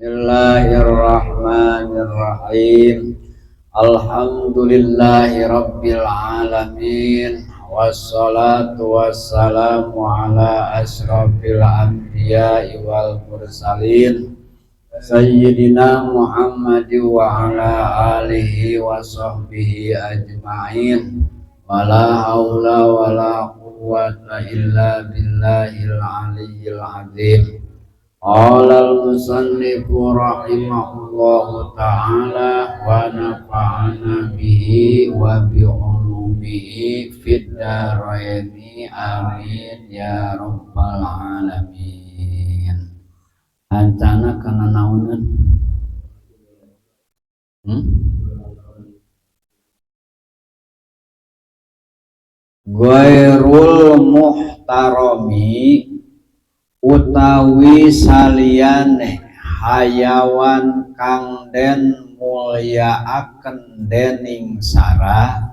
Bismillahirrahmanirrahim. Alhamdulillahi rabbil alamin. Wassalatu wassalamu ala asyrafil anbiya'i wal mursalin Sayyidina Muhammad wa ala alihi wa sahbihi ajma'in. Wala haula wala quwwata illa billahil aliyyil azim. Qala al-musannifu rahimahullahu ta'ala wa nafa'ana bihi wa bi ulumihi fid dharaini amin ya rabbal alamin. Ancana kana naoneun? Ghairul muhtarami utawi saliyane hayawan kang den mulyaaken dening sara.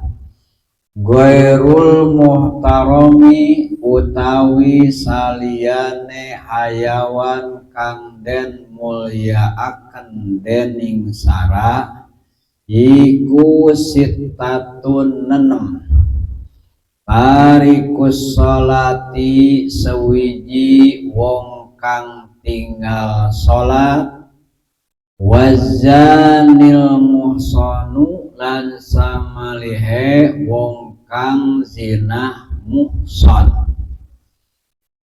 Ghairul muhtarami utawi saliyane hayawan kang den mulyaaken dening sara iku sittatun nenem. Tarikus sholati sewiji wong kang tinggal salat, wazanil muhsanu lan samalihe wong kang zina muhsan,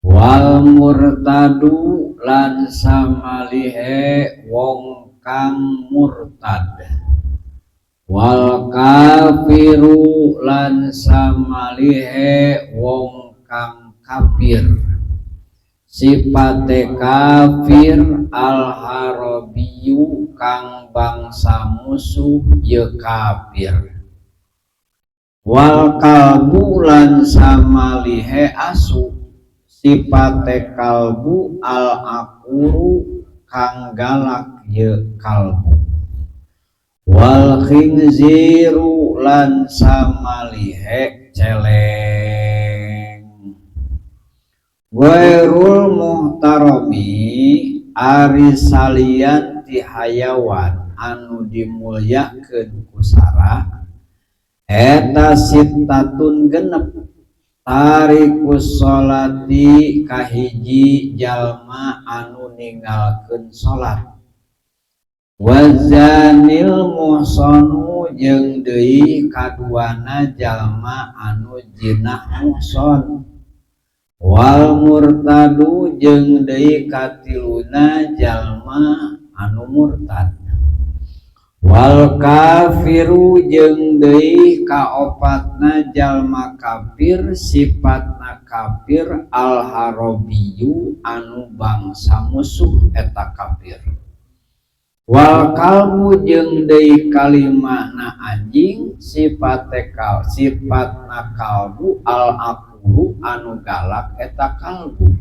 wal murtadu lan samalihe wong kang murtad, wal kafiru lan samalihe wong kang kafir. Sipate kafir al harabiyu kang bangsa musuh ye kafir, wal kalbu lan samalihe asu. Sipate kalbu al akuru kang galak ye kalbu, wal khinziru lan samalihe celeng. Ghairul muhtarami ari salian ti hayawan anu dimulyakeun ku sara eta sittatun genep. Tarikus sholati kahiji jalma anu ninggalkeun salat, wazanil muhsanu jeung deui kaduana jalma anu jinah muhson, wal murtadu jeung deui katiluna jalma anu murtad, wal kafiru jeung deui kaopatna jalma kafir. Sifatna kafir al harabiyu anu bangsa musuh eta kafir, wal kalbu jeung deui kalimahna anjing. Sipate kal sifatna kalbu al akuru anu galak eta kalbu,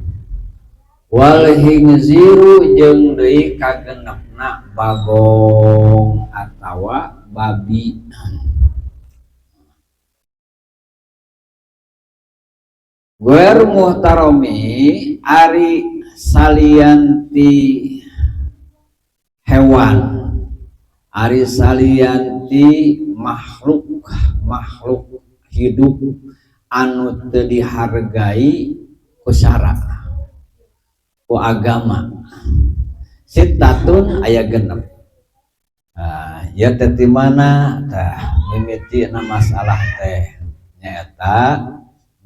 wal hinziru jeung deui kagenepna bagong atawa babi. Ghair muhtarami ari salian ti hewan, ari salianti makhluk makhluk hidup anu teu dihargai ku syara ku agama sittatun aya genep. Ya teh di mana tah mimitina masalah teh nyaeta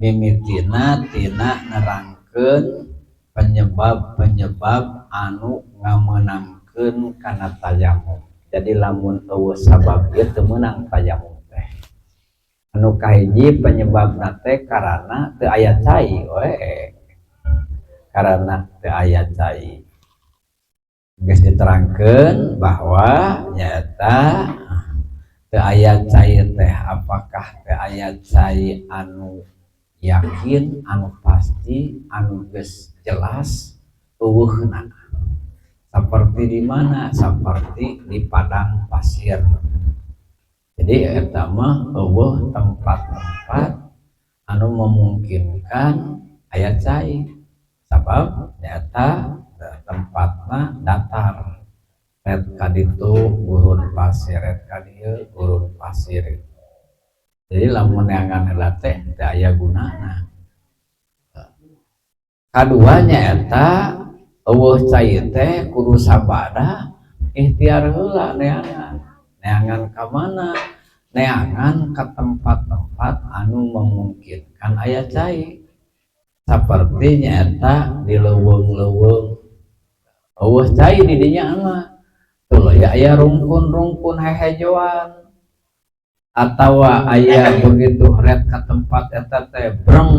mimitina tina nerangkeun penyebab-penyebab anu ngamenangkeun kana tayamum. Jadi lamun eueuh sabab ieu teu meunang tayamum teh. Anu kahiji penyebabna teh karana teu aya cai we. Karana teu aya cai. Geus diterangkeun bahwa nyaeta teu aya cai teh apakah teu aya cai anu yakin, anu pasti, anu geus jelas eueuhna. Seperti di mana? Seperti di padang pasir. Jadi eta mah eueuh tempat-tempat anu memungkinkan aya cai. Sabab nyata tempatna datar. Ret kaditu gurun pasir, ret kadieu gurun pasir. Jadi lamun neangan heula teh teu aya gunana. Kadua nyaeta euweuh cai teh kudu sabada ikhtiar heula neangan. Neangan ka mana? Neangan ka tempat-tempat anu memungkinkan aya cai. Saperti nyaeta di leuweung-leuweung euweuh cai di dinya mah, tuluy aya rungkun-rungkun hehejoan atawa aya begitu ret ka tempat eta teh breng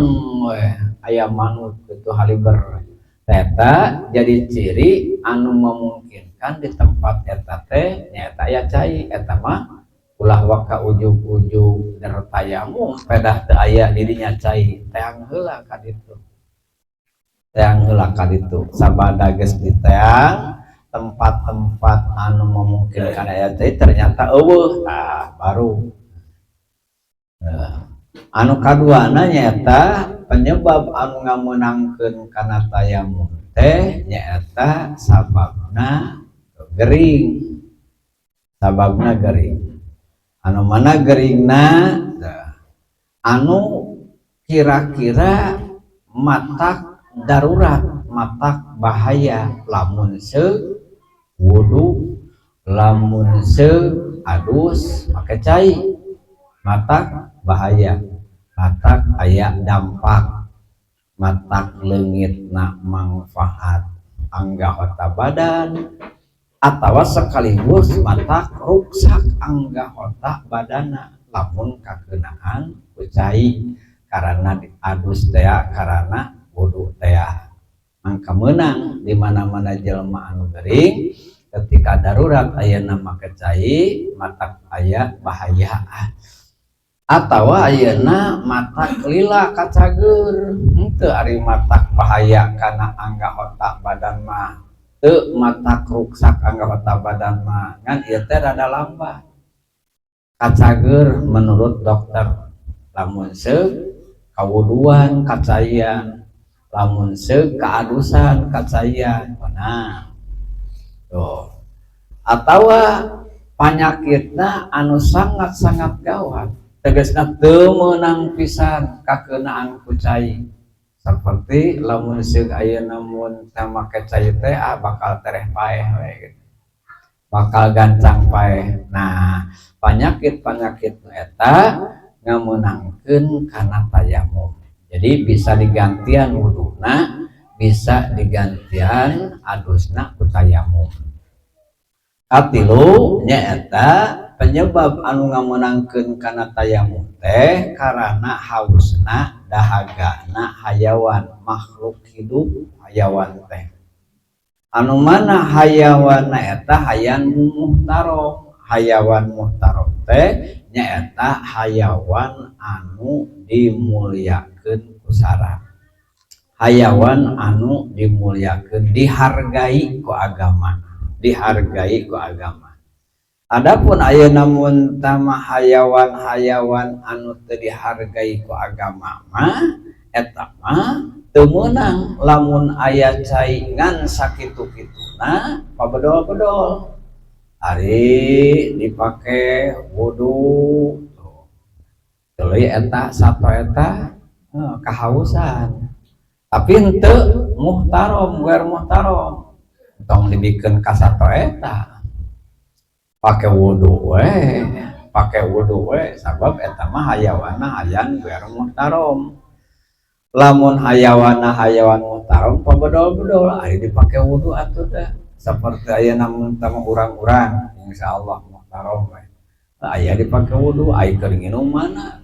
we aya manuk gitu haliber. Eta jadi ciri anu memungkinkan di tempat eta teh nyaeta aya cai. Eta mah ulah waka ujug-ujug tayamum pedah teu aya di dinya cai. Teang heula ka ditu, teang heula ka ditu. Sabada geus diteang tempat-tempat anu memungkinkan aya cai, ternyata euweuh, tah baru. Nah, anu kaduana nyaeta penyebab anu ngameunangkeun kana tayamum teh nyaeta sababna gering. Sababna gering anu mana geringna? Anu kira-kira matak darurat, matak bahaya lamun seuk wudu, lamun seuk adus make cai, matak bahaya, matak aya dampak, matak leungitna manfaat anggota badan atau sekaligus matak ruksak anggota badana lamun kakenaan ku cai karena adus teh, karena wudu teh. Mangka meunang di mana-mana jelema anu gering ketika darurat ayeuna make cai matak aya bahaya atau ayeuna matak lila kacageur. Henteu ari matak bahaya kana anggota badan mah teu matak ruksak anggota badan mah, ngan ieu teh rada lambat kacageur menurut dokter. Lamun seuk kawuduan kacaian, lamun seuk kaadusan kacaian. Nah tuh, atawa panyakitna anu sangat-sangat gawat, tegasna teu meunang pisan kakeunaan ku cai, seperti lamun seuk ayeuna mun teu make cai teh, ah, bakal tereh paeh we gitu, bakal gancang paeh. Nah, panyakit-panyakit eta ngameunangkeun kana tayamum. Jadi bisa digantian wuduna, bisa digantian adusna ku tayamum. Katilu nyaeta penyebab anu ngameunangkeun kana tayamum teh karena hausna, dahagana hayawan, makhluk hidup. Hayawan teh anu mana hayawan eta? Hayawan muhtarom. Hayawan muhtarom teh nyaeta hayawan anu dimuliakeun ku syara, hayawan anu dimuliakeun, dihargai ku agama, dihargai ku agama. Adapun ayeuna mun tama hayawan-hayawan anu teu dihargai ku agama mah, eta mah teu meunang lamun aya cai ngan sakitu-kituna pabedol-bedol. Ari dipake wudu tuluy eta sato eta kahausan, tapi henteu muhtarom, gair muhtarom, tong dibikeun ka sato eta, pake wudu we, pake wudu we, sabab eta mah hayawanna hayan gair muhtarom. Lamun hayawanna hayawan muhtarom, pabedol-bedol ari dipake wudu atuh teh. Seperti ayeuna mun tama urang-urang insyaallah muhtarom we, aya dipake wudu, ai keur nginum mana?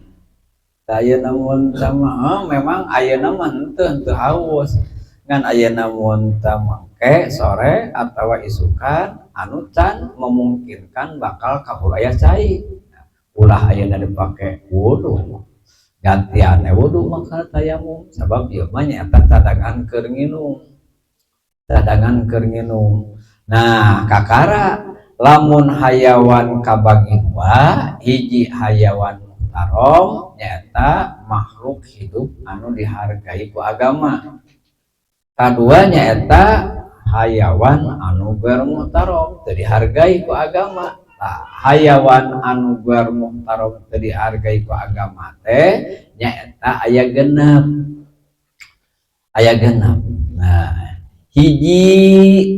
Ayeuna mun tama, oh, memang ayeuna mah henteu henteu haus, ngan ayeuna mun tama ke sore atau isukan anu can memungkinkan bakal kabur aya cai, ulah ayeuna dipake wudu, gantian wudu maka tayamum, sabab ieu mah nyaeta cadangan keur nginum, cadangan keur nginum. Nah, kakara lamun hayawan kabagi dua: hiji hayawan muhtarom, nyaeta makhluk hidup anu dihargai ku agama, kadua nyaeta Hayawan anu ghoer muhtarom teu dihargai ku agama. Nah, hayawan anu ghoer muhtarom teu dihargai ku agama teh nyaeta aya 6, aya 6. Nah, hiji,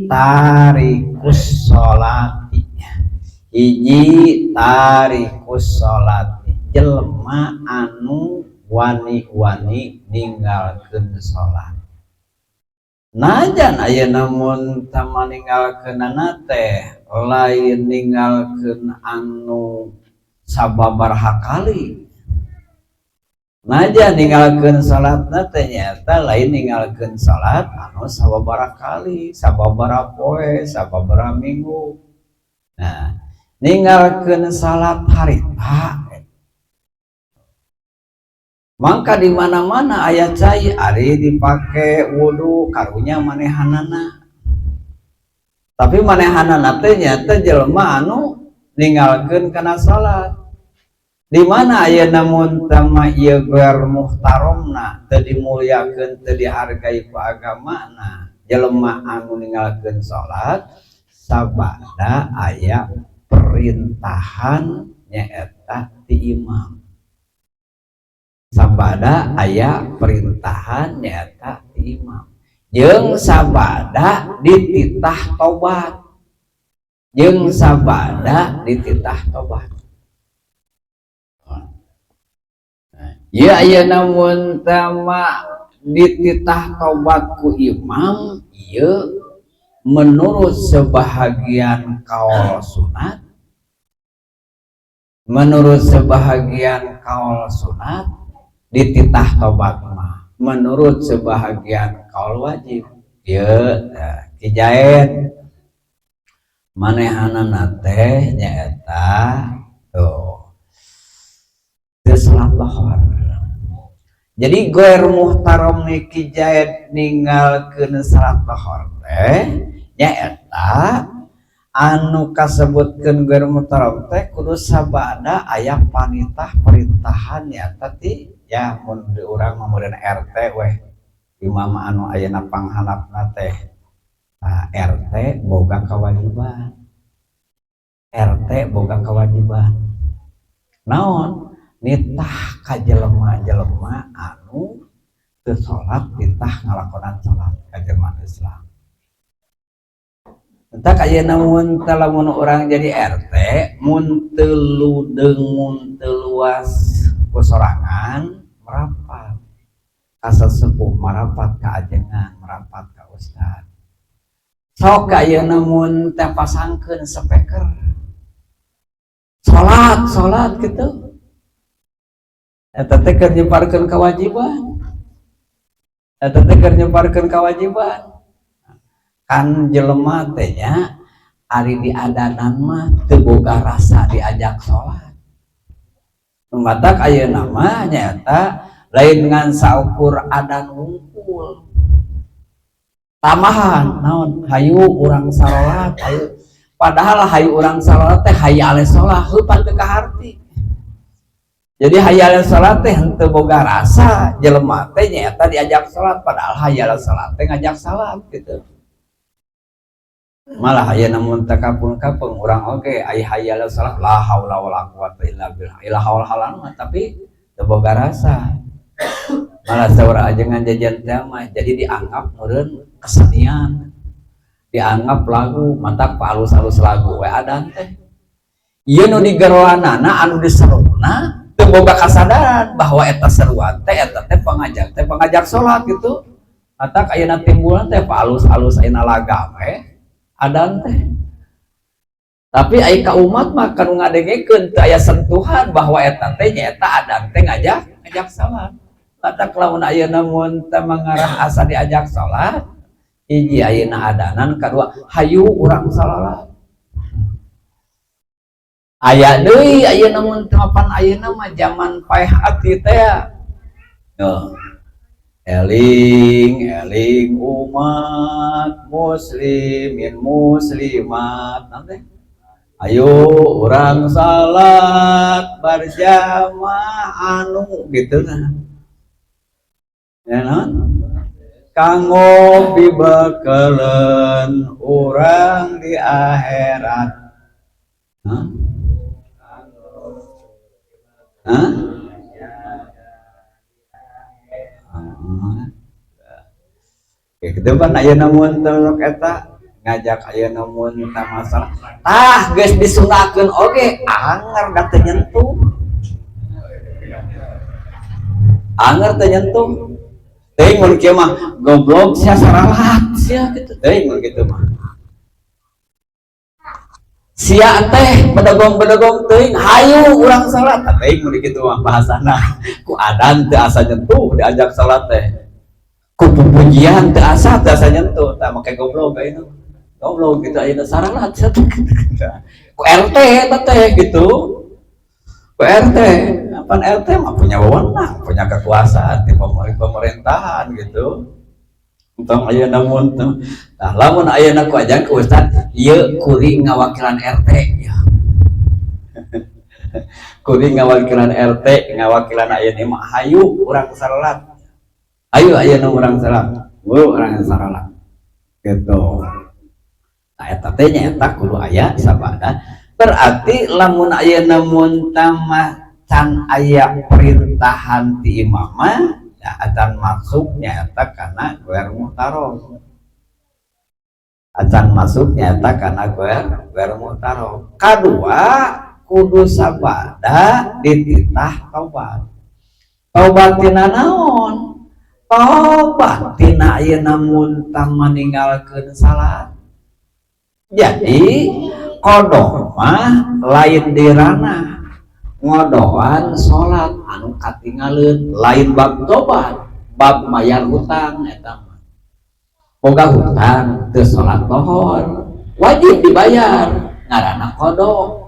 tarikus sholati. Hiji, tarikus sholati, jelema anu wani-wani ninggalkeun salat. Najan ayeuna mun tama ninggalkeunana teh lain ninggalkeun anu sababaraha kali. Najan ninggalkeun salatna teh nyaeta lain ninggalkeun salat anu sababaraha kali, sababaraha poe, sababaraha minggu. Nah, ninggalkeun salat harita mangka di mana-mana aya cai ari dipake wudu, karunya manehanana. Tapi manehanana teh nyaeta jelema anu ninggalkeun kana salat. Di mana ayeuna mun tama ieu ghoer muhtaromna teu dimulyakeun, teu dihargai ku agamana, jelema anu ninggalkeun salat sabada aya perintahan nyaeta ti imam, sabada aya perintahan nyaeta ti imam jeung sabada dititah tobat, jeung sabada dititah tobat. Ya, ayeuna mun tama dititah tobat ku imam, ieu menurut sebahagian kaul sunat, menurut sebahagian kaul sunat dititah tobat mah, menurut sebahagian kaul wajib. Ya, nah, Ki Jaid manehanana teh nyaeta tuh teu salat lohor. Jadi ghoer muhtarom Ki Jaid ninggalkeun salat lohor teh nyaeta anu kasebutkeun ghoer muhtarom teh kudu sabada aya panitah perintahan nyaeta ti, ya mun di urang mah meureun RT weh, imam anu ayeuna panghandapna teh. Nah, RT boga kewajiban, RT boga kewajiban naon? Nitah ka jelema-jelema anu teu salat, nitah ngalakonan salat ka jelema Islam. Entah ayeuna mun teh lamun urang jadi RT, mun teu ludeung, mun teu luas ku sorangan, merapat ka sesepuh, merapat ka ajengan, merapat ka ustad. Sok ayeuna mun teh pasangkeun speaker, salat, salat gitu, eta teh keur nyebarkeun kewajiban, eta teh keur nyebarkeun kewajiban. Kan jelema teh nya ari diadanan mah teu boga rasa diajak salat. Matak ayeuna mah nyaeta lain ngan saukur adan wungkul, tambahan naon? Hayu urang salat, hayu. Padahal hayu urang salat teh hayya 'alas shalah, heuh pan teu kaharti. Jadi hayya 'alas shalah teh henteu boga rasa jelema teh nyaeta diajak salat, padahal hayya 'alas shalah teh ngajak salat gitu. Malah ayeuna mun teh kapeung-kapeung urang oge aya hayya 'alas shalah, la haula wala quwata illa billah, ila haula halan mah, tapi teu boga rasa. Malah saur ajengan jajan teh mah jadi dianggap meureun kesenian, dianggap lagu, matak alus-alus lagu we adan teh. Ieu nu digeroanana, anu diseruna teu boga kasadaran bahwa eta seruan teh, eta teh pangajak salat gitu. Matak ayeuna timbulan teh alus-alus ayeuna lagam we adan teh. Tapi ai ka umat mah kanu ngadengekeun teu aya sentuhan bahwa eta teh nyaeta adan teh ngajak ngajak salat. Matak lamun ayeuna mun teh mangarah asa diajak salat, hiji ayeuna adanan, kadua hayu urang salat. Aya deui ayeuna mun teu mapan, ayeuna mah zaman paeh ati teh ya. Eling eling umat muslimin muslimat nanti, ayo urang salat berjamaah anu gitu. Nah ya, non Kanggo pibekeleun urang di akhirat. Hah? Hah? Ya, gitu kan ayeuna mun teu eta ngajak ayeuna mun ta masalah tah geus disunahkeun oge anger da teu nyentuh, anger teu nyentuh. Teuing mun kieu mah goblok sia, saralat sia kitu. Teuing mun kitu mah sia teh bedegong-bedegong teuing, hayu urang salat. Teuing mun kitu mah bahasana ku adan teu asa nyentuh, diajak salat teh ku pujian teu asa nyentuh. Tah, make goblok ayeuna, goblok gitu ayeuna, saralat sia teh ku RT eta teh gitu, ku RT. Apaan, RT mah punya wewenang, punya kekuasaan di pemerintahan gitu. Entong ayeuna mun teu. Tah, lamun ayeuna ku ajan ku ustad ieu, kuring ngawakilan RT ya. Kuring ngawakilan RT, ngawakilan ayeuna mah hayu urang salat. Ayo ayeuna urang salat. Buru urang salat. Gitu. Nah, eta teh nyaeta kudu aya sabada. Berarti lamun ayeuna mun mah can aya perintahan ti imam mah ya acan masuk nyaeta kana ghair muhtarom. Acan masuk nyaeta kana ghair muhtarom. Kadua, kudu sabada dititah tobat. Tobat tina naon? Tobat tina ayeuna mun meninggalkeun salat. Jadi qodho mah lain di ranah ngodoan salat anu katinggalin, lain bab tobat, bab mayar hutang. Eta mah boga hutang teu salat lohor, wajib dibayar, ngaranna qodho.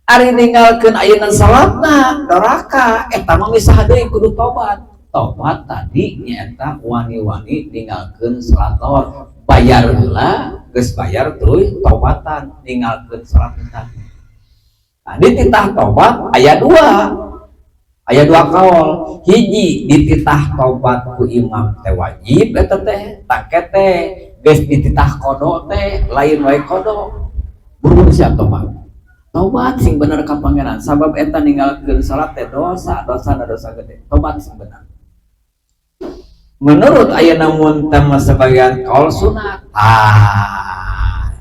Ari ninggalkeun ayeuna salatna doraka, eta mah misah deui, kudu tobat. Tobat tadi nyaeta wani-wani ninggalkeun salat lohor, bayar heula, geus bayar tuluy tobatan ninggalkeun salat eta. Nah, dititah tobat aya dua kaol. Hiji, dititah tobat ku imam teh wajib eta teh, take teh geus dititah qodho teh lain wae qodho, buru siap tobat. Tobat sing bener ka Pangeran, sabab eta ninggalkeun salat teh dosa, dosa dosa gede. Tobat sing bener. Menurut ayeuna mun teh sebagian kaul sunat. Ah,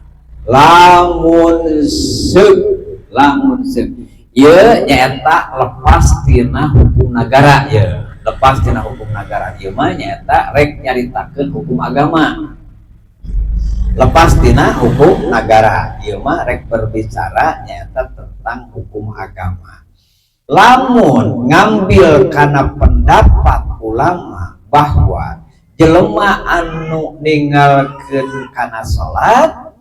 lamun seuk ieu nyaeta lepas tina hukum negara ya, lepas tina hukum negara. Ieu mah nyaeta rek nyaritakeun hukum agama, lepas tina hukum negara. Ieu mah rek berbicara nyaeta tentang hukum agama. Lamun ngambil karena pendapat ulama bahwa jelema anu ninggalkeun kana salat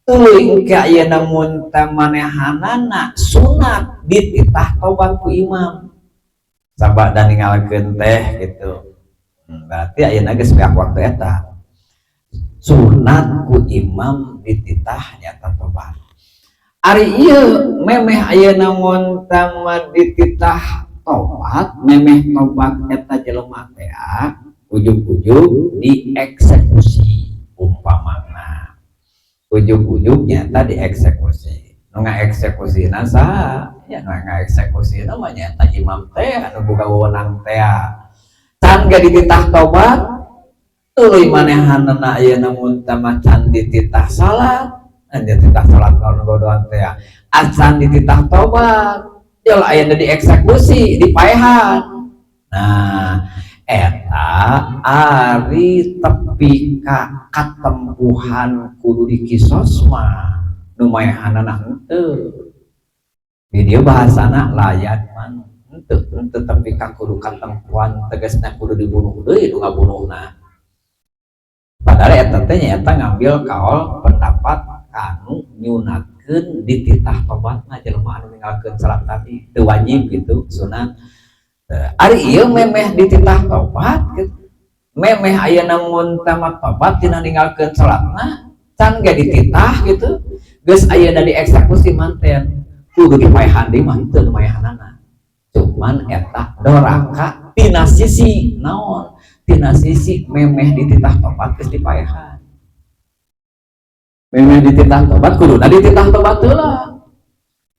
tuluy engke ayeuna mun teh manehanana sunat dititah tobat ku imam sabada ninggalkeun teh gitu. Berarti ayeuna geus beak waktu eta sunat ku imam dititah nyata tobat. Ari ieu memeh ayeuna mun teh dititah tobat, memeh tobat eta jelema teh ujug-ujug dieksekusi, umpamana ujug-ujug nyata dieksekusi. Nu ngaeksekusi saha ya? Nu ngaeksekusi mah nyata imam teh anu boga wewenang teh. Can ge dititah tobat, tuluy manehanana ayeuna mun teh mah can dititah salat, dititah salat kalau godoan teh acan dititah tobat, jol ayeuna dieksekusi, dipaehan. Nah, eta ari tepi ka katempuhan kudu dikisos mah nu maehanana henteu. Di dieu bahasana layan man henteu, henteu tepi ka kudu katempuhan, tegasna kudu dibunuh deui nu ngabunuhna. Padahal eta teh nyaeta ngambil kaol pendapat kanu nyunatkeun dititah tobatna jelema anu ninggalkeun salat tadi, teu wajib gitu, sunat. Ari ieu memeh dititah tobat gitu. Memeh ayeuna mun tamat tobat tina ninggalkeun salatna, can ge dititah gitu, geus ayeuna dieksekusi manten kudu dipaehan deui mah henteu maehanana. Cuman eta doraka tina sisi naon? Tina sisi memeh dititah tobat geus dipaehan. Memeh dititah tobat, kuduna dititah tobat heula.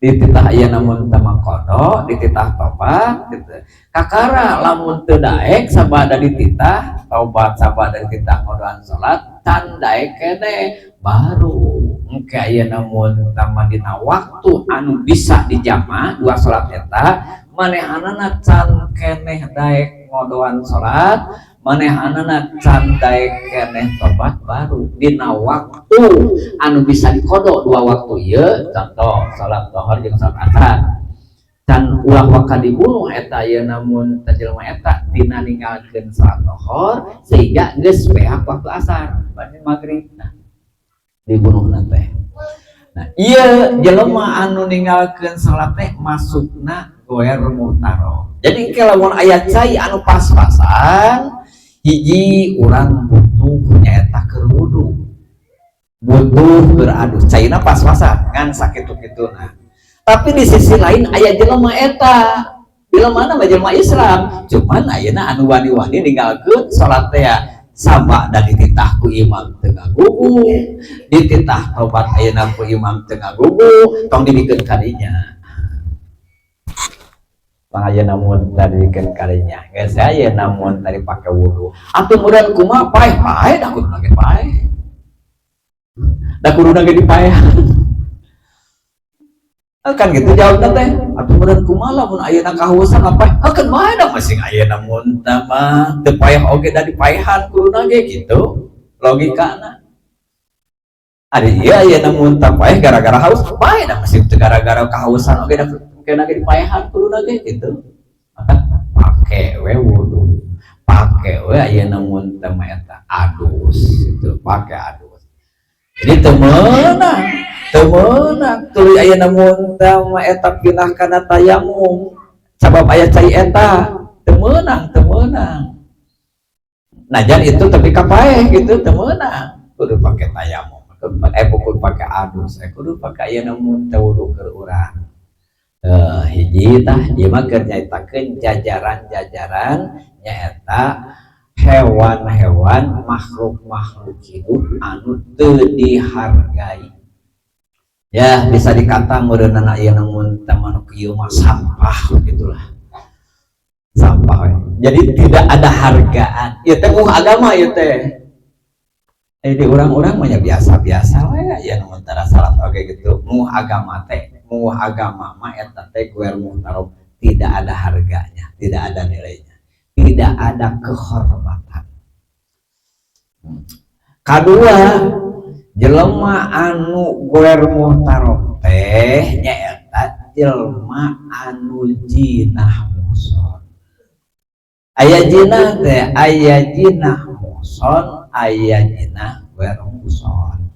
Dititah aya namun tama qodho, dititah tobat gitu. Kakara lamun teu daek sabada dititah tobat, sabada dititah qodhoan salat can daek keneh, baru engke aya namun tama dina waktu anu bisa dijama dua salat eta, manehanana can keneh daek ngodhoan salat, manehanana can daek keneh tobat, baru dina waktu anu bisa diqodho dua waktu ieu, contoh salat Zuhur jeung salat Asar, can ulah waka dibunuh eta ieu namun teh jelema eta dina ninggalkeun salat Zuhur sehingga geus beak waktu Asar bade Maghrib. Nah, dibunuh teh. Nah, ieu jelema anu ninggalkeun salat teh masukna goer muhtarom. Jadi lamun aya cai anu pas-pasan, hiji urang butuh nyaeta keur wudu, butuh keur adus, caina pas-pasan ngan sakitu-kituna. Tapi di sisi lain aya jelema, eta jelema mah jelema Islam, cuman ayeuna anu wani-wani ninggalkeun salat teh ya, sabada dititah ku imam teu ngagugu, dititah tobat ayeuna ku imam teu ngagugu, tong dibikeun kadinya. Tong aya namun tadi dibikeun kadinya. Geus aya namun tadi pake wudu. Atuh meureun kumaha, paeh paeh da kudu ge paeh. Da kudu ge dipaehan. Kan gitu jawabna teh. Atuh meureun kumaha lamun ayeuna kahausan apa? Kan bae da masing ayeuna mun mah teu paeh oge da dipaehan kuduna ge gitu. Logikana. Ari ieu ayeuna mun teu paeh gara-gara haus, bae da masing teu gara-gara kahausan oge da kena ge dipaehan kuduna ge gitu. Maka pake we wudu. Pake we ayeuna mun teu mah eta adus gitu, pake adus. Jadi teu meunang, teu meunang tuluy ayeuna mun teu mah eta pindah kana tayamum. Sabab aya cai eta, teu meunang, teu meunang. Najan itu tapi kapaeh gitu teu meunang. Kudu pake tayamum. Kudu pake adus, kudu pake ayeuna mun teu wudu keur urang. Hiji tah ieu mah keur nyaritakeun jajaran-jajaran nyaeta hewan-hewan, makhluk-makhluk hidup anu teu dihargai. Ya, bisa dikata meureunana ieu mun teh manuk ieu mah sampah gitulah. Sampah we. Jadi tidak ada hargaan. Ieu teh agama ieu teh. Di urang-urang mah nya biasa-biasa we ya nu tara salat oge gitu. Mu agama teh, mu agama mah eta teh goer muhtarom, tidak ada harganya, tidak ada nilainya, tidak ada kehormatan. Kadua, jelema anu goer muhtarom teh nyaeta jelema anu jinah muhson. Aya jinah teh, aya jinah muhson, aya jinah goer muhson.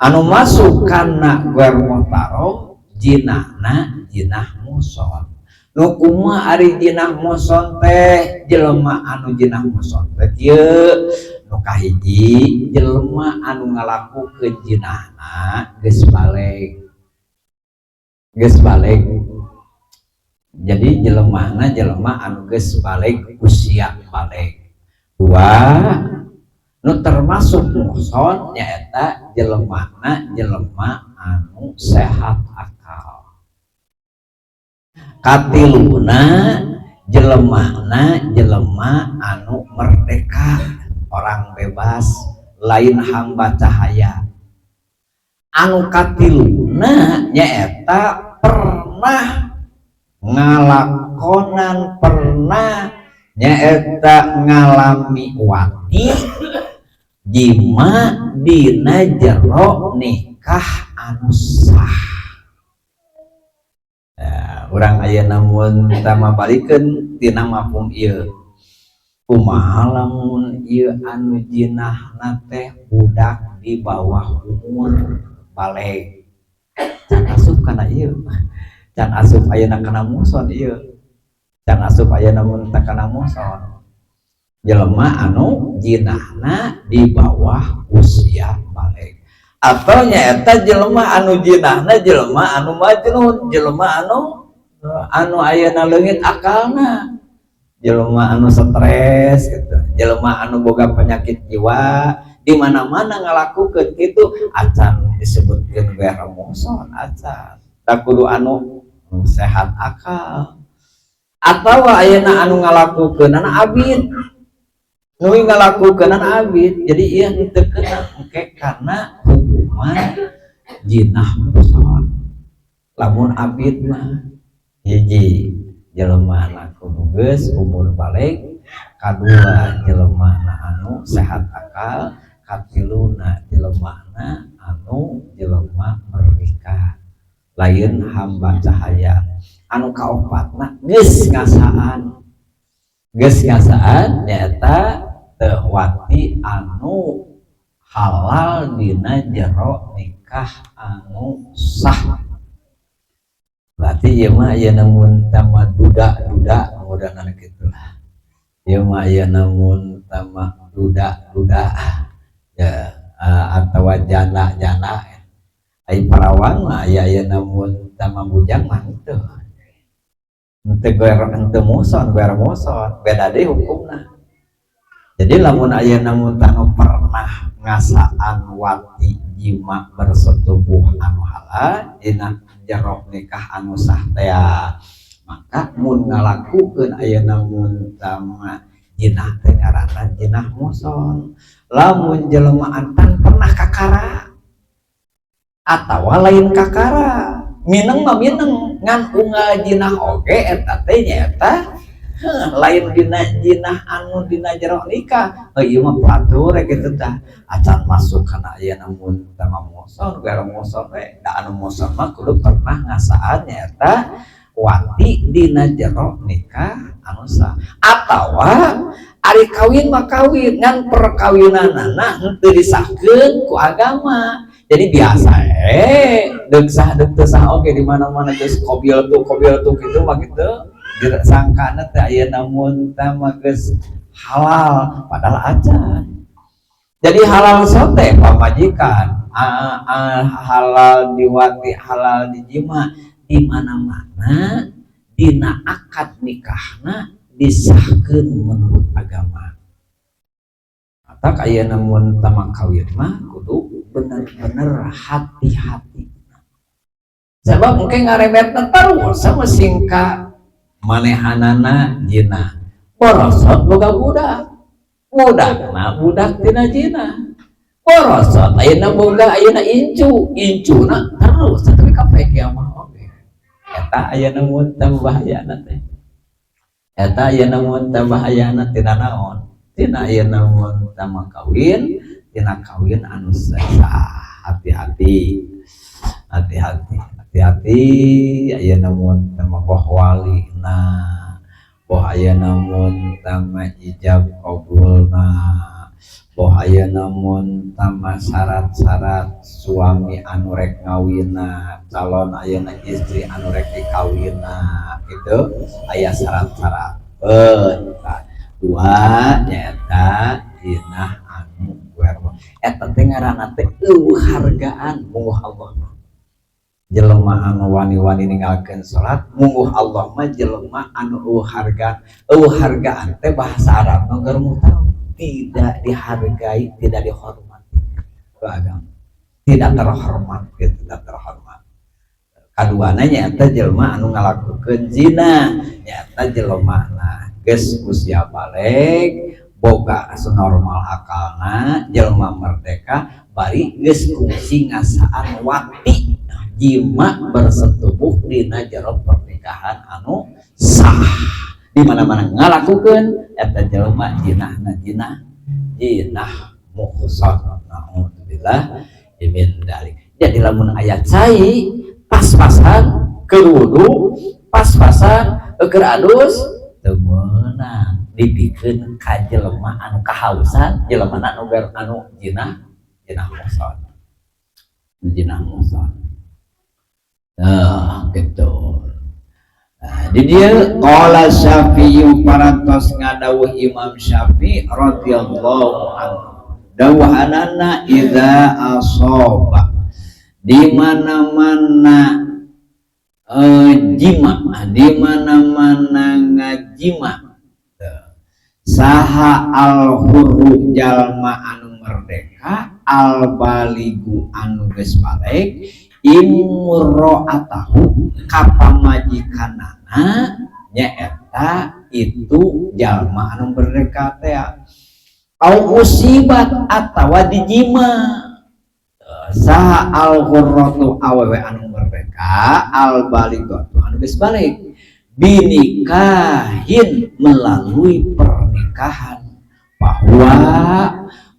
Anu masuk kana goer muhtarom jinahna jinah muhson. Nu kumaha ari jinah muhson teh? Jelema anu jinah muhson teh kieu: nu kahiji, jelema anu ngalakukeun jinahna geus baleg. Geus baleg. Jadi jelemana jelema anu geus baleg, usia baleg. Dua, nu termasuk muhson nyaeta jelemana jelema anu sehat akal. Katiluna, jelemana jelema anu merdeka, orang bebas, lain hamba cahaya. Anu katiluna nyaeta pernah ngalakonan, pernah nyaeta ngalami wati jima dina jero nikah anu sah. Ya, urang ayeuna mun tama balikeun tina mafhum ieu, kumaha lamun ieu anu jinahna teh budak di bawah umur baleg? Can asup kana ieu, can asup ayeuna kana muhson ieu, can asup ayeuna mun teh kana muhson. Jelema anu jinahna di bawah usia baleg atau nyaeta jelema anu jinahna jelema anu majnun, jelema anu anu ayeuna leungit akalna. Jelema anu stres gitu, jelema anu boga penyakit jiwa, di mana-mana ngalakukeun kitu acan disebutkeun ghair muhson, acan. Da kudu anu sehat akal. Atau ayeuna anu ngalakukeunana abid, nu ngalakukeunana abid, jadi ieu henteu kena engke karena hukuman jinah muhson. Lamun abid mah, hiji, jelema na kudu geus umur balig, kadua, jelema na anu sehat akal, katiluna, jelema na anu jelema merdeka, lain hamba cahaya, anu kaopatna geus ngasaan, geus ngasaan nyaeta teu wati anu halal dina jero nikah anu sah. Berarti ieu mah aya namun tama duda-duda mudahan kitu lah. Ieu mah aya namun tama duda-duda ya, atawa janda-janda. Ai parawan mah aya aya namun tama bujang mah henteu. Henteu ghair, henteu muhson, ghair muhson, beda deui hukumna. Jadi lamun aya namun tanu pernah ngasaan wati jima bersetubuh anu halal dina jero nikah anu sah teh, maka mun ngalakukeun aya namun tama jinah teh ngaranna jinah muhson. Lamun jelema antan pernah kakara atawa lain kakara, mineng mah mineng, ngan unggal jinah oge eta teh nyaeta lain dina jinah anu dina jero nikah. Heuh, ieu mah pelatur kitu tah, acan masuk kana aya namun tama muhson, ghair muhson we. Da anu muhson mah kudu pernah ngasaan nyaeta wati dina jero nikah anu sah, atawa ari kawin mah kawin, ngan perkawinanana henteu disahkeun ku agama. Jadi biasa deuk sah deuk teu sah oge, di mana-mana geus qobil tuh, qobil tuh kitu mah kitu disangkana teh aya namun teh mah geus halal, padahal acan. Jadi halal sote pamajikan, halal diwati, halal dijima, di mana-mana dina akad nikahna disahkeun menurut agama. Matak aya namun tama kawin mah kudu bener-bener hati-hati, sebab mungkin ngaremetna terus sama singka manehanana jinah, borosot boga budak, budak nah budak tina jinah, borosot ayeuna boga ayeuna incu, incuna terus tapi kape kiamah oge. Eta ayeuna mun bahayana teh, eta ayeuna mun bahayana tina naon? Tina ayeuna mun tama kawin, tina kawin anu sah. Hati-hati, hati-hati, hati-hati ayeuna mun tama boh walina, boh ayeuna mun tama ijab qabulna, boh ayeuna mun tama syarat-syarat suami anu rek ngawina, calon ayeuna istri anu rek dikawina gitu, aya syarat-syarat. Dua, nyaeta jinah anu eta teh ngaranna teh euweuh hargaan mungguh Allah mah. Jelema anu wani-wani ninggalkeun salat, mungguh Allah mah jelema anu euweuh hargaan. Euweuh hargaan teh bahasa Arab nu tidak dihargai, tidak dihormati ku agama, tidak terhormat gitu, tidak terhormat. Kaduana nyaeta jelema anu ngalakukeun zina, nyaeta jelema na geus usia balig, boga normal akalna, jelema merdeka, bari geus kungsi ngasaan wati jima bersetubuh dina jero pernikahan anu sah, di mana-mana ngalakukeun eta jelema jinahna jinah jinah muhson, naudzubillah min dzalik. Jadi lamun aya cai pas-pasan keur wudu, pas-pasan keur adus, teu meunang dipikeun ka jelema anu kahausan, jelema anu anu jinah jinah muhson, jinah muhson. Nah, gitu. Nah, di dia qala Syafi'i, parantos ngadawuh Imam Syafi'i radhiyallahu anhu, dawuhanana idza asaba, di mana-mana jima, di mana-mana ngajima. Saha al hurru jalma anu merdeka, al baligu anu geus balig, imro'atahu ka pamajikanana, nyaeta itu jalma anu merdeka teh, au usibat atawa dijima saha al hurratu awewe anu merdeka, al baligatu anu geus balig, binikahin melalui pernikahan, bahwa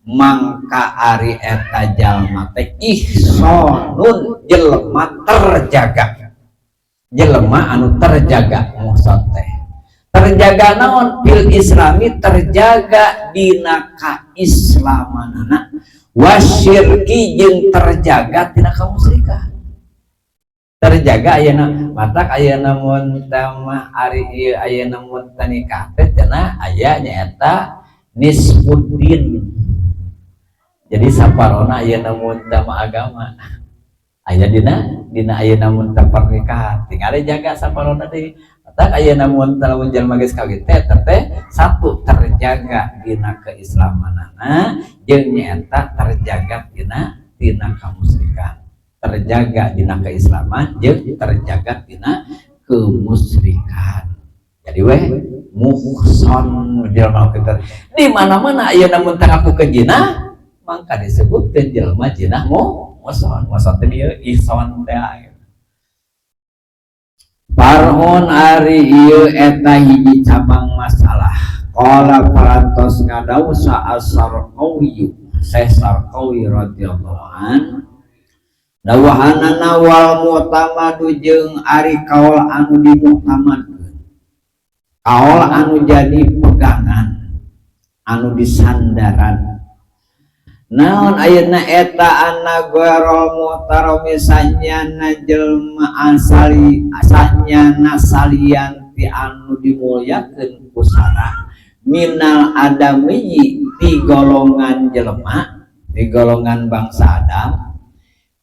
mangka ari eta jalma teh ihsanun jelema terjaga, jelema anu terjaga. Muhson teh terjaga naon? Fil islami, terjaga dina kaislamanana, wasyirki jeung terjaga tina kamusyrikan. Terjaga ayeuna matak ayeuna mun mah ari ieu ayeuna mun nikah teh cenah aya nyaeta nisfuddin. Jadi saparona ayeuna mun mah agama aya dina dina ayeuna mun pernikahan, tinggal jaga saparona deui. Matak ayeuna mun lamun jalma geus kawin teh teh satu terjaga dina keislamanana, jeung nyaeta terjaga dina tina kamusyrikan, terjaga dina keislaman jeung terjaga dina kemusyrikan. Jadi weh muhson jelma kita di mana-mana ayeuna mun teu ngakukeun jinah, mangka disebutkeun jelema jinah mo muhson. Muhson teh ieu ihson teh. Far'un ari ieu eta hiji cabang masalah. Qala parantos ngadawuh sa As-Sarqawi, Syekh Sarqawi radhiyallahu an, dawahanana wal mu'tamadu jeung ari kaul anu dimuktamadkeun, kaul anu jadi pegangan, anu disandaran, naon ayeuna eta? Anna ghairul muhtarami sanyana jelma asali, sanyana salian ti anu dimulyakeun ku syara, minal adami ti golongan jelema, ti golongan bangsa Adam,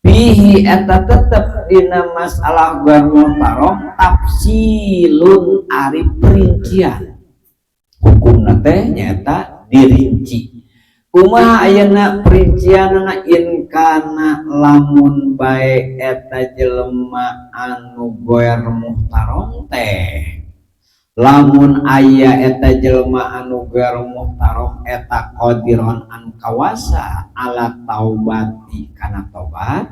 fihi eta tetep dina masalah ghair muhtaram, tafsilun ari perincian hukumna teh nyaeta dirinci. Kumaha ayeuna perincianana? In kana lamun bae eta jelema anu ghair muhtaram teh, lamun aya eta jelema anu ghair muhtaram eta qadiron anu kawasa, ala taubati kana tobat,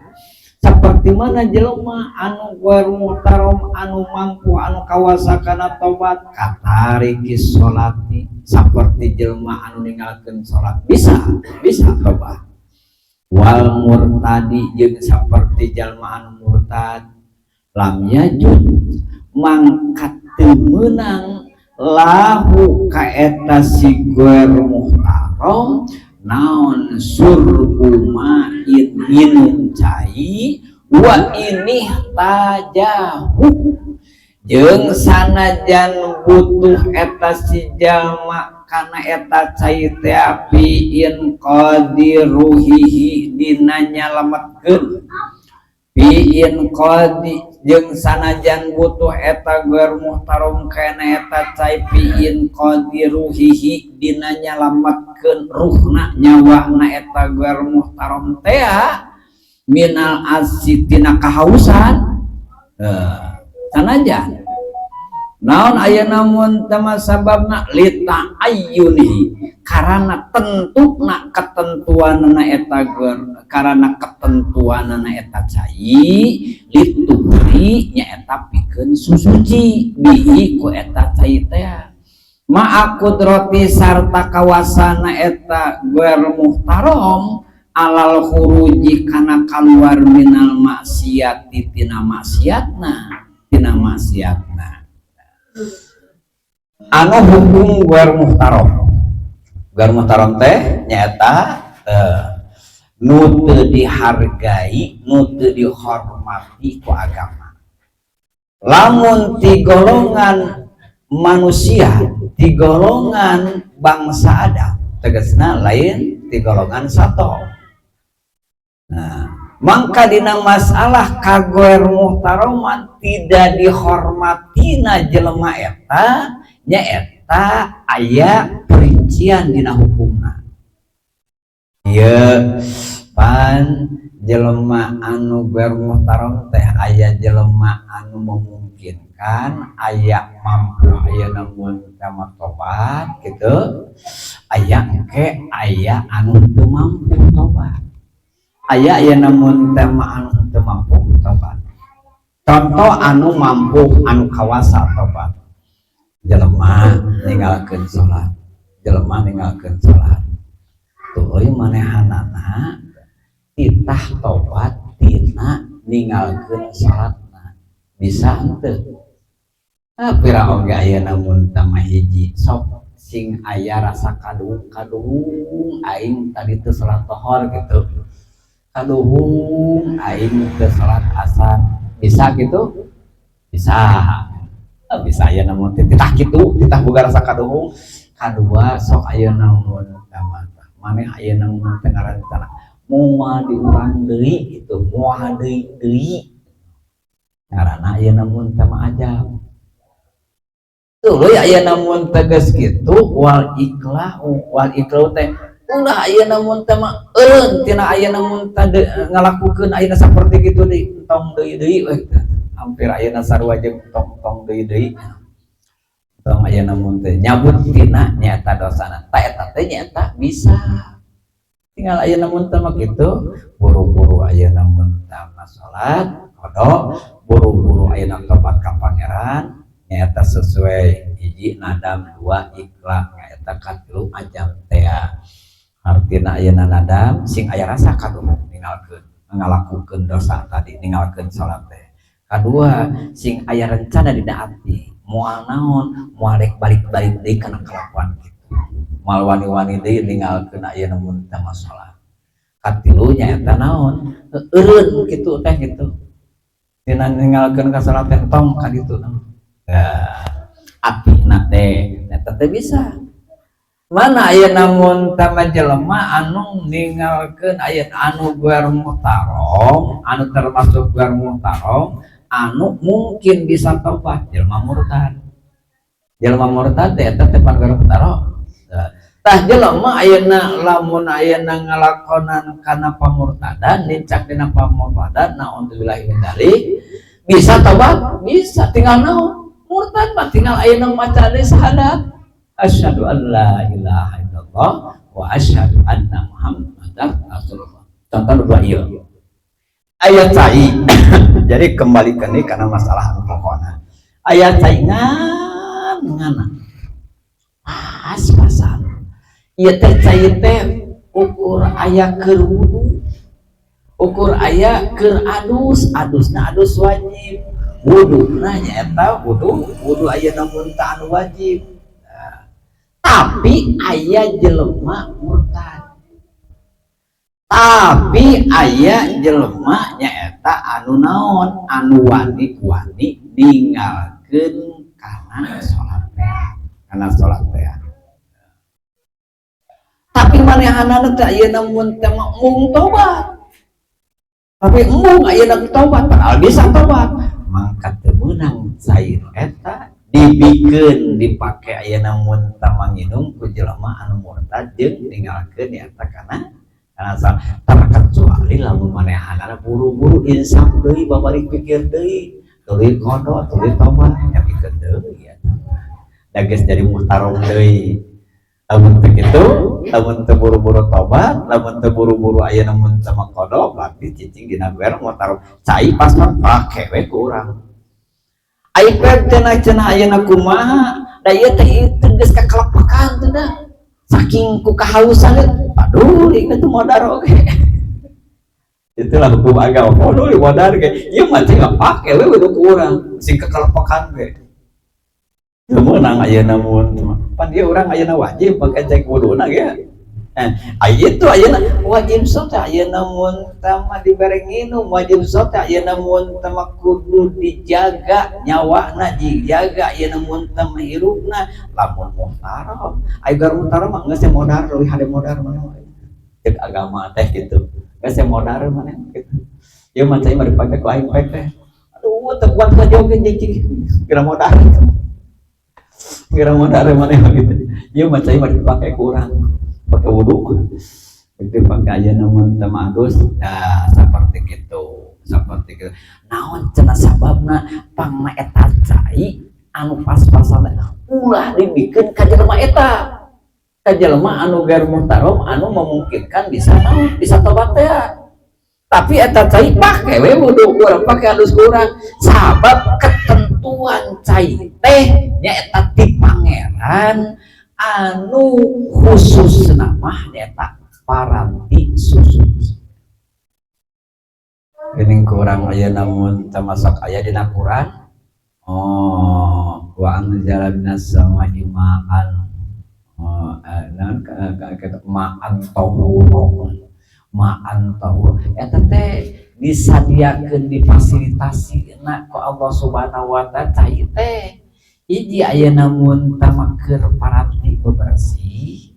seperti mana jelema anu ghair muhtaram anu mampu, anu kawasa kana tobat, katarikis sholati seperti jelema anu ninggalkeun salat bisa bisa tobat, wal murtadi jeung saperti jalma anu murtad, lam yajuz mangkat teu meunang lahu ka eta si ghair muhtaram naon syurbu ma'in minum cai, wa ini tajahu jeung sanajan butuh eta si jalma kana eta cai teh, fi inqadzi ruhihi dina nyalametkeun, fi inqadzi jeung sanajan butuh eta ghair muhtaram kana eta cai, fi inqadzi ruhihi dina nyalametkeun ruhna, nyawana eta ghair muhtaram teh, minal atsyi tina kahausan. Sanajan naon ayeuna mun teu sababna? Lita'ayyunihi karana tentuna ketentuanana eta karana ketentuanana eta cai, lituhri nyaeta pikeun susuci, bihi ku eta cai teh, ma'a kudrati sarta kawasana eta ghair muhtaram, alal khuruji kana kaluar, minal maksiati tina maksiatna, tina maksiatna. Anu hukum ghair muhtaram, ghair muhtaram teh nyaeta nu teu dihargai, nu teu dihormati ku agama. Lamun ti golongan manusia, ti golongan bangsa Adam tegasna, lain ti golongan sato. Nah, mangka dina masalah kaghair muhtaroman, tidak dihormatina jelema eta, nyaeta aya perincian. Rincian dina hukumna ieu pan jelema anu ghoer muhtarom teh aya jelema anu memungkinkan, aya mampu aya namun sama tobat gitu, aya engke aya anu teu mampu tobat, aya aya namun tema anu teu mampu tobat. Contoh anu mampu, anu kawasa tobat, jelema ninggalkeun salat, jelema ninggalkeun salat, tuluy manehanana titah tobat tina ninggalkeun salatna, bisa henteu? Ah, pira oge aya namun tama hiji sok sing aya rasa kaduhung kaduhung aing tadi teu salat tohor gitu, kaduhung aing teu salat asar, bisa gitu? Bisa. Ah, bisa aya namun titah kitu, titah boga rasa kaduhung. Kadua, sok aya namun tama maneh aya namun teu ngarencana moal diurang deui gitu, moal deui deui, ngaranna aya namun tama ajab. Tuluy aya namun tegas gitu wal iqla', wal iqla' teh ulah aya namun teh mah eureun tina aya namun tade ngalakukeun ayeuna saperti kitu deui, entong deui deui we. Hampir ayeuna sarua jeung tong-tong deui deui, tong aya namun teh nyabut tina nyaeta dosana ta eta teh nyaeta bisa tinggal aya namun teh mah kitu, buru-buru aya namun teh salat qadha, buru-buru ayeuna tobat ka Pangeran, nyaeta sesuai hiji nadam, dua iqla', nyaeta katilu ajam teh. Artina ayeuna nadam sing aya rasa kaduhung ninggalkeun ngalakukeun dosa tadi, ninggalkeun salat teh. Kadua, sing aya rencana dina hati moal naon, moal rek balik-balik deui kana kalakuan kitu, moal wani-wani deui ninggalkeun ayeuna mun teh salat. Katilu nyaeta naon, eureun kitu teh kitu tina ninggalkeun ka salat teh, tong ka ditu. Ya, atina teh eta teh bisa. Mana aya namun tama jelema anu ninggalkeun aya anu ghoer muhtarom, anu termasuk ghoer muhtarom anu mungkin bisa tobat, jelema murtad. Jelema murtad teh eta teh pan ghoer muhtarom. Tah, jelema ayeuna lamun ayeuna ngalakonan kana pamurtadan, nincak dina pamurtadan, naudzubillahi min dzalik, bisa tobat, bisa. Tinggal naon, murtad mah tinggal ayeuna maca deui syahadat, asyhadu an la ilaha illallah wa asyhadu anna muhammadar rasulullah. Contoh dua ieu aya cai. Jadi kembali ke ini karena masalah anu pokona aya cai ngan ngana pas-pasan. Ieu teh cai teh ukur aya keur wudu, ukur aya keur adus, adusna adus wajib, wuduna nyaeta wudu wudu aya namun teu anu wajib. Nah, tapi aya jelema murtad, tapi aya jelema nyaeta anu naon, anu wani-wani ninggalkeun kana salat teh, kana salat teh, tapi manehanana teh ayeuna mun teh mah embung tobat, tapi embung ayeuna tobat, padahal bisa tobat, mangka teu meunang cai eta dibikeun dipake ayeuna mun teh manginum ku jelema anu murtad jeung ninggalkeun nyaeta kana kana salat, terkecuali lamun manehanana buru-buru insaf deui, babalik pikir deui, tuluy qadha, tuluy tobat, nya pikeun deui eta da geus jadi muhtarom deui. Lamun teu kitu, lamun teu buru-buru tobat, lamun teu buru-buru ayeuna mun teu qadha, berarti cicing dina ghoer muhtarom. Cai pas mah pake we ku urang. Ai pek cenah cenah ayeuna kumaha da ieu teh, ieu geus kakelepekan teh da saking ku kahausan, aduh, ini tuh modar oge. Itulah hukum agama, peduli modar ge ieu mah cai pake we udah ku urang sing kekelepekan ge. Teu meunang ayeuna mun pan ieu urang ayeuna wajib pake cek wuduna ge. Eh, itu ayeuna wajib sote ayeuna mun tama dibere nginum, wajib sote ayeuna mun tama kudu dijaga nyawana, dijaga ayeuna mun tama hirupna lamun muhtaram. Ai gar muhtaram mah geus modar, leuwih hade modar mana cek agama teh gitu, geus modar mana gitu. Ieu mah cai mah dipake ku aing pek teh, aduh, teu kuat ka joget cicing kira modar. Geura modar maneh mah gitu. Ieu mah cai mah dipake ku urang, pake wudu. Itu pake ayeuna mun teu adus, nah seperti gitu, seperti gitu. Naon cenah sababna pangna eta cai anu pas-pasan ulah dibikeun ka jelema eta? Ka jelema anu gair muhtarom, anu memungkinkan bisa naon, bisa tobat teh. Tapi eta cai pake we wudu ku urang, pake adus ku urang. Sabab ketentuan cai teh nyaeta ti Pangeran anu khusus mah nyaeta paranti susuci. Geuning ku urang ayeuna mun teu masak aya dina Quran. Oh, wa anzala minas sama'i ma'an. Oh, naon ma'an tahura. Ma'an tahur. Eta teh disadiakeun, difasilitasi ku Allah Subhanahu wa Ta'ala cai teh. Hiji, ayeuna mun teu keur paranti bebersih.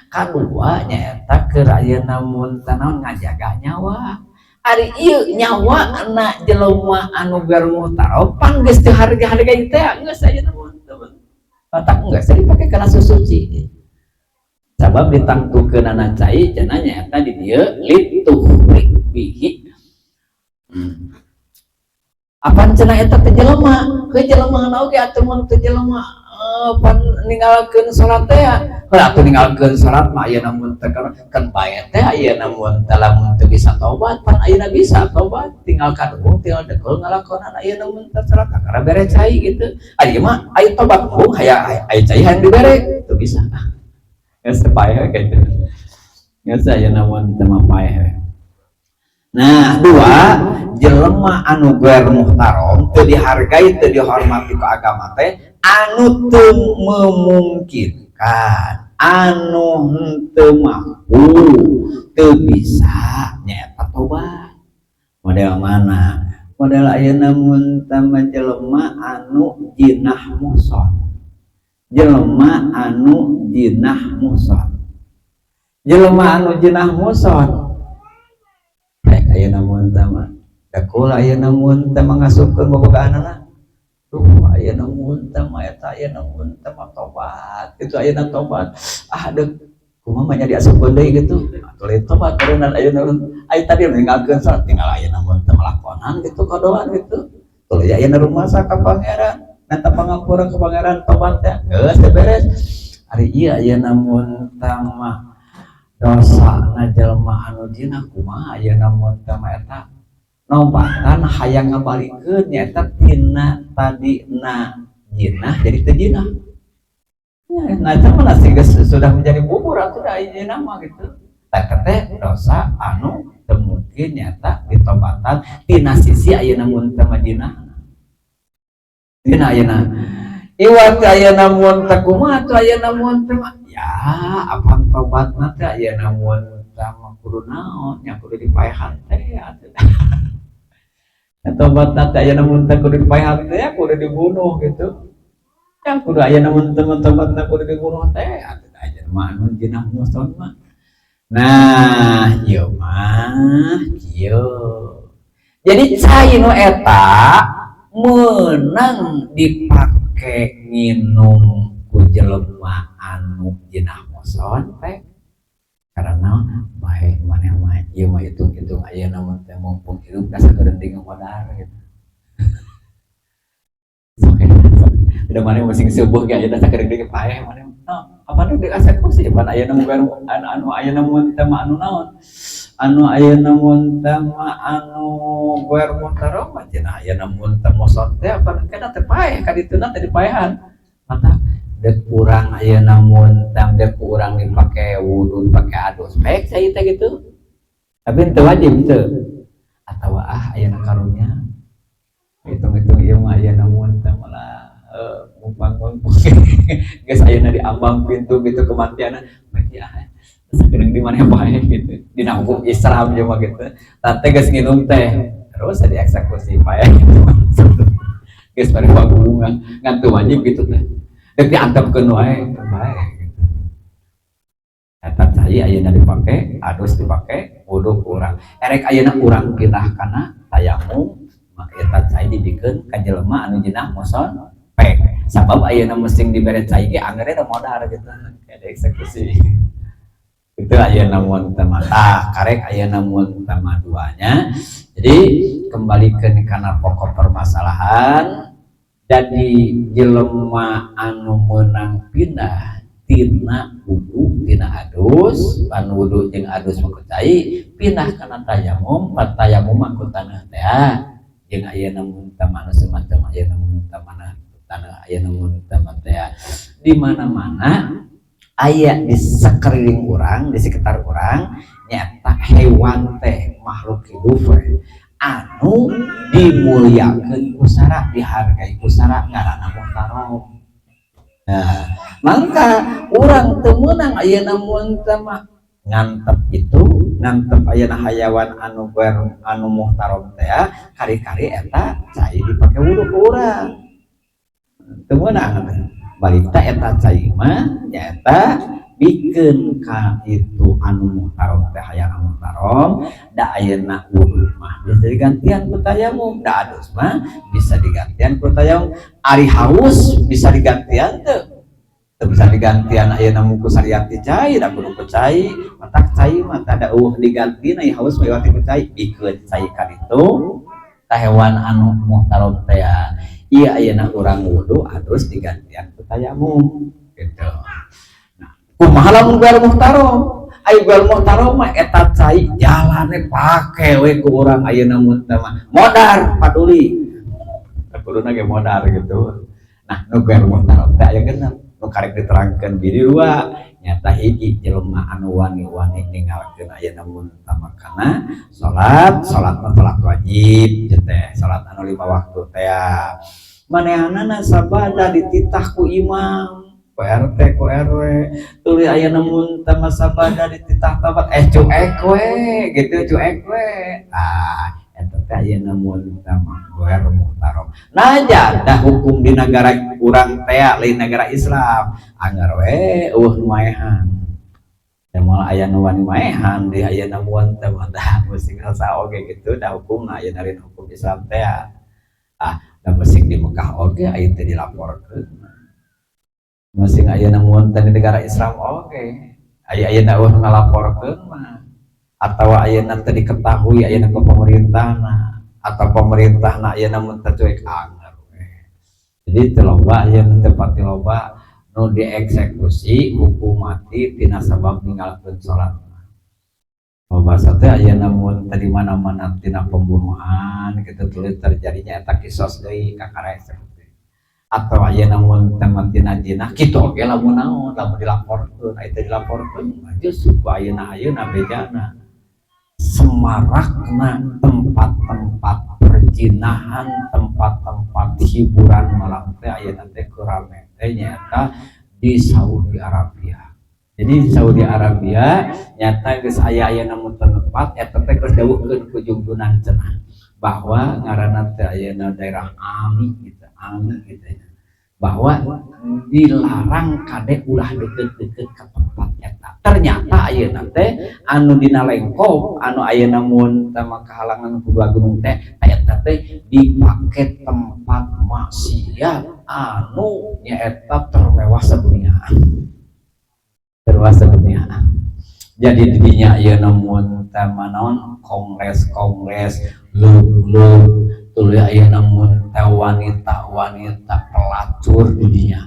Kadua, nyaeta keur ayeuna mun teu naon, ngajaga nyawa. Ari ieu nyawa na jelema anu gair muhtarom pan geus teu harga-harga teh, geus ayeuna mun teu matak geus dipake kana susuci. Sabab ditangtukeunana cai cenah nyaeta di dieu litukhri bihi. Apan cenah eta teh jelema, heuh jelema oge atuh mun teu jelema pan ninggalkeun salat teh. Heuh atuh ninggalkeun salat mah ayeuna mun teu kan bae teh, ayeuna mun teu lamun teu bisa tobat, pan ayeuna bisa tobat tinggal kadung, tinggal dekul ngalakonan ayeuna mun teu salat kakara bere cai gitu. Ari mah aya tobat embung, aya aya cai hayang dibere teu bisa. Geus teu paeh gitu. Geus ayeuna mun teu mah paeh. Nah, dua, jelema anu gair muhtarom teu dihargai, teu dihormati ku agama teh anu teu memungkinkan, anu henteu mampu, teu bisa nyaeta tobat. Model mana? Model ayeuna mun tama jelema anu jinah muhson. Jelema anu jinah muhson. Jelema anu jinah muhson. Rek ayeuna mun tama dakul ayeuna mun tama ngasupkeun bobogahanana. Duh, ayeuna mun tama eta ayeuna mun tama tobat. Itu ayeuna tobat. Ah, deuk kumaha mah nya diasupkeun deui gitu. Atuh lain tobat beuneunan ayeuna aya tadi ninggalkeun salat, tinggal ayeuna mun teu ngalakonan gitu kodoan gitu. Tuluy ayeuna rumasa ka Pangeran, minta pangampura ka Pangeran, tobat teh geus teh beres. Ari ieu ayeuna mun tama dosa na jelema anu jinah kumaha ayeuna mun tama eta nobatan hayang ngabalikeun nyaeta tina tadina jinah jadi teu jinah. Ya, nah itu mah nasi geus sudah menjadi bubur atuh da jinah mah gitu. Eta teh dosa anu teu mungkin nyata ditobatan tina sisi ayeuna mun teu mah jinah. Tina ayeuna iwat ayeuna mun teu kumaha atuh ayeuna mun teu mah ya apan tobatna teh ayeuna mun teu mah kudu naon nya, kudu dipaehan teh atuh. Tobatna teh ayeuna mun teu kudu dipaehan teh, kudu dibunuh gitu. Yang kudu ayeuna mun teu tobatna kudu dibunuh teh atuh ayeuna mah anu jinah muhson mah. Nah, ieu mah kieu. Jadi cai nu eta meunang dipake nginum ku jelema anu jinah muhson teh karena bae maneh mah ieu mah hitung-hitung ayeuna mah teh mumpung hidup da sakedeung modar gitu. Sok udah maneh masing subuh ge ayeuna sakedeung deui paeh maneh. Nah, apa tuh dieksekusi pan ayeuna mun anu anu ayeuna mun teh mah anu naon? Anu ayeuna mun teh mah anu gair muhtarom mah cenah ayeuna mun teh muhson teh apa kana teh paeh ka dituna teh dipaehan. Mata dek urang ayeuna mun teh dek urang dipake wudu, dipake adus baik cai teh gitu. Tapi teu wajib teu. Atawa ah ayeuna karunya hitung-hitung ieu mah ayeuna mun teh malah mumpang-mumpung geus ayeuna di ambang pintu gitu kematian baik ya sakedeung di mana bae gitu. Dina hukum Islam ieu mah gitu. Tante geus nginum teh terus dieksekusi paeh gitu. Geus bari pagungan ngan teu wajib gitu teh. Dek diantepkeun wae bae gitu. Eta cai ayeuna dipake adus, dipake wudu ku urang. Erek ayeuna urang pindah kana tayamum maka eta cai dibikeun ka jelema anu jinah muhson. Pek sabab ayeuna mesti dibere cai ge angger da modar gitu, kayak eksekusi itu ayeuna mun teh. Tah, karek ayeuna mun teh duanya. Jadi kembalikan karena pokok permasalahan, jadi jelema anu menang pindah tina wudu tina adus, pan wudu jeung adus mah cai, pindah kana tayamum, pan tayamum mah ku taneuh teh, jeung ayeuna mun teh anu semacam ayeuna mun teh mana tanah ayeuna mun teh teh di mana-mana aya di sekeliling orang, di sekitar orang, nyata hewan teh makhluk hidup we anu dimuliakeun ku sara, dihargai ku sara, ngaranna muhtarom. Nah, mangka urang teu meunang ayeuna mun teh mah ngantep itu, ngantep ayeuna hayawan anu ber anu muhtarom teh, kari-kari eta cai dipake wudu ku urang teu meunang. Balik teh eta cai mah nyaeta bikeun ka itu anu muhtarom teh, hayang muhtarom. Da ayeuna wudu mah bisa digantian ku tayamum, da adus mah bisa digantian ku tayamum. Ari haus bisa digantian teu? Teu bisa digantian. Ayeuna ku sariat ti cai, da kudu ku cai, matak cai mah da euweuh diganti. Na haus mah ku cai, bikeun cai ka ditu ka hewan anu muhtarom teh. Iya, ayeuna urang wudu adus digantian ku tayamum gitu. Kumaha lamun ghair muhtarom? Ayo, ghair muhtarom mah eta cai jalane pake we ku urang ayeuna mun teh mah modar paduli, kuduna ge modar gitu. Nah, nu ghair muhtarom teh aya genep nu karek diterangkeun biri dua, nyata hiji jelema anu wani-wani ninggalkeun ayeuna mun teh kana salat, salat mah salat wajib teh, salat anu lima waktu teh. Manehanana sabada dititah ku imam, ku RT, ku RW, tuluy aya mun teh sabada dititah tabat cuek we gitu, cuek we. Ah, eta teh ayeuna mun teh mah ghair muhtarom. Najan dah hukum di negara urang teh lain negara Islam, angger we euweuh nu maehan teh, moal aya nu wani maehan di ayeuna mun teh mah. Dah musing rasa oge gitu, dah hukumna ayeuna lain hukum Islam teh. Ah, da musing di Mekah oge aya teh dilaporkeun. Masing ayeuna mun teh di negara Islam oge aya ayeuna euweuh ngalaporkeun mah, atawa ayeuna teh diketahui ayeuna ke pemerintahna atau pemerintahna ayeuna mun teh cuek, anger we. Jadi teu loba ayeuna teh, pati loba nu dieksekusi hukum mati tina sabab ninggalkeun salat. Bahasa teh ayeuna mun teh di mana-mana tina pembunuhan gitu, tuluy terjadinya eta kisos deui kakara eksekusi, atau ayeuna mun teh tina jinah kitu oge, lamun naon, lamun dilaporkeun, aya teh dilaporkeun justru ku ayeuna. Ayeuna bejana semarakna tempat-tempat perjinahan, tempat-tempat hiburan malam teh ayeuna teh keur rame teh nyaeta di Saudi Arabia. Jadi di Saudi Arabia nyata geus aya ayeuna mun tempat eta teh geus dawuhkeun ku jungjunan cenah bahwa ngaranna teh ayeuna daerah Ali gitu, Ali gitu ya, bahwa dilarang kade ulah deket-deket ke tempat eta. Ternyata ayeuna teh anu dina lengkop anu ayeuna mun teh kahalangan ku dua gunung teh, eta teh dipake tempat maksiat anu nyaeta termewah sadunia, termewah sadunia. Jadi didinya ayeuna mun teh naon, kongres-kongres lug-lug, tuluy ayeuna mun teh wanita-wanita pelacur di dinya.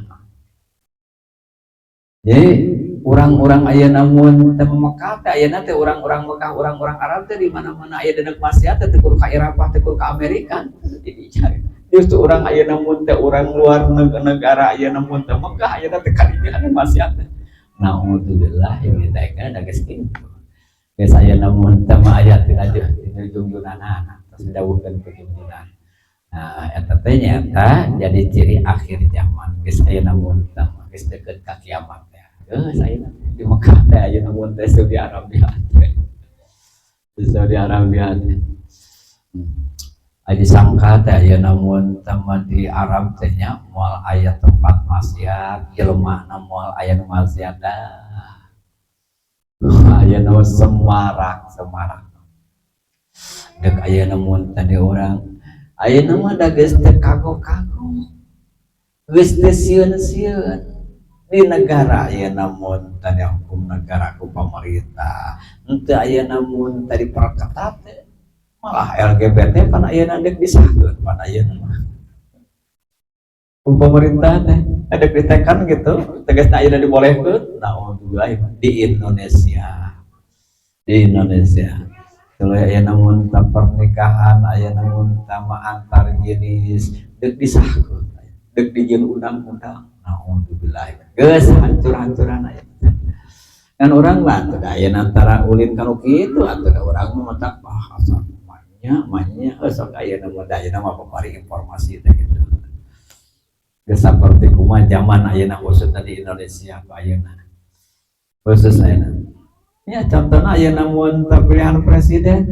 Jadi orang-orang ayeuna mun teh Mekah teh, ayeuna teh orang-orang Mekah, orang-orang Arab teh di mana-mana aya denek maksiat teh teu kudu ka Eropa, teu kudu ka Amerika di dinya. Justru orang ayeuna mun teh orang luar negara ayeuna mun teh Mekah ayeuna teh ka dinya anu maksiat teh. Naudzubillah min dzalik, da geus kitu. Geus ayeuna mun teh mah aya tina jungjunganana, terus didawuhkeun ku jungjunan. Nah, eta teh nyaeta jadi ciri akhir zaman. Geus ayeuna mun teh mah geus deukeut ka kiamat teh. Geus ayeuna di Mekah teh ayeuna mun teh Saudi Arabia teh. Di Saudi Arabia teh. Aya disangka teh ayeuna mun teh mah di Arab teh nya moal aya tempat maksiat, jelema na moal aya nu maksiat dah. Ayeuna mah semarak, semarak. Dek ayeuna mun teh di urang ayeuna mah da geus teu kagok-kagok. Geus teu sieun-sieun di negara ayeuna mun tadi hukum negara ku pemerintah henteu ayeuna mun tadi perketat, malah LGBT pan ayeuna deuk disahkeun pan ayeuna mah ku pemerintah teh ada ditekan gitu, tegasna ayeuna dibolehkeun. Naudzubillah di Indonesia, di Indonesia kalau ayeuna mun pernikahan ayeuna mun tama antar jenis deuk disahkeun, deuk dijieun undang-undang. Naudzubillah, geus hancur-hancuran aya kan. Urang mah teu aya antara ulin kanu kitu atuh da urang mah matak bahasa manya manya sok ayeuna mah da ayeuna mah papari informasi teh gitu. Geus saperti kumaha zaman ayeuna, khususna di Indonesia ayeuna, khusus ayeuna ya. Contohna ayeuna mun pilihan presiden,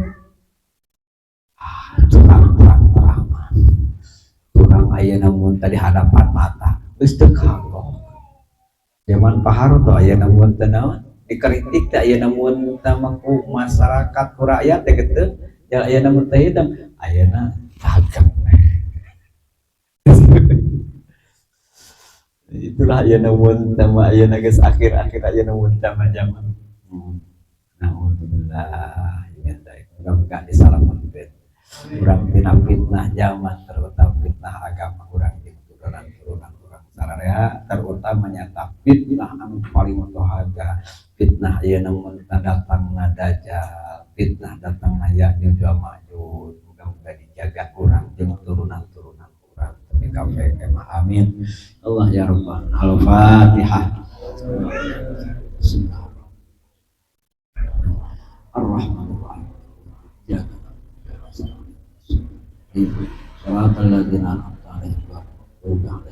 ah, curang terang-terangan curang ayeuna mun tadi hadapan mata, geus teu kagok zaman Pak Harto. Ayeuna mun teu naon dikritik teh ayeuna mun teh ku masyarakat, ku rakyat teh gitu ya. Ayeuna mun teh hidang ayeuna dagang. Itulah ayeuna mun teh mah, ayeuna geus akhir-akhir ayeuna mun teh mah zaman. Naudzubillah min dzalik. Mudah-mudahan disalamatkeun urang tina fitnah zaman, terutama fitnah agama urang jeung turunan-turunan urang sararea, terutama nyata fitnah anu paling tohaga, fitnah ayeuna mun datangna Dajjal, fitnah datangna Ya'juj wa Ma'juj. Mudah-mudahan dijaga urang jeung turunan-turunan urang tepi ka mah. Amin Allah ya rabbal. Al-Fatihah. Bismillahirrahmanirrahim. Ar-Rahmanir-Rahim. Ya. Shiratal ladzina an'amta 'alaihim ghairil maghdubi.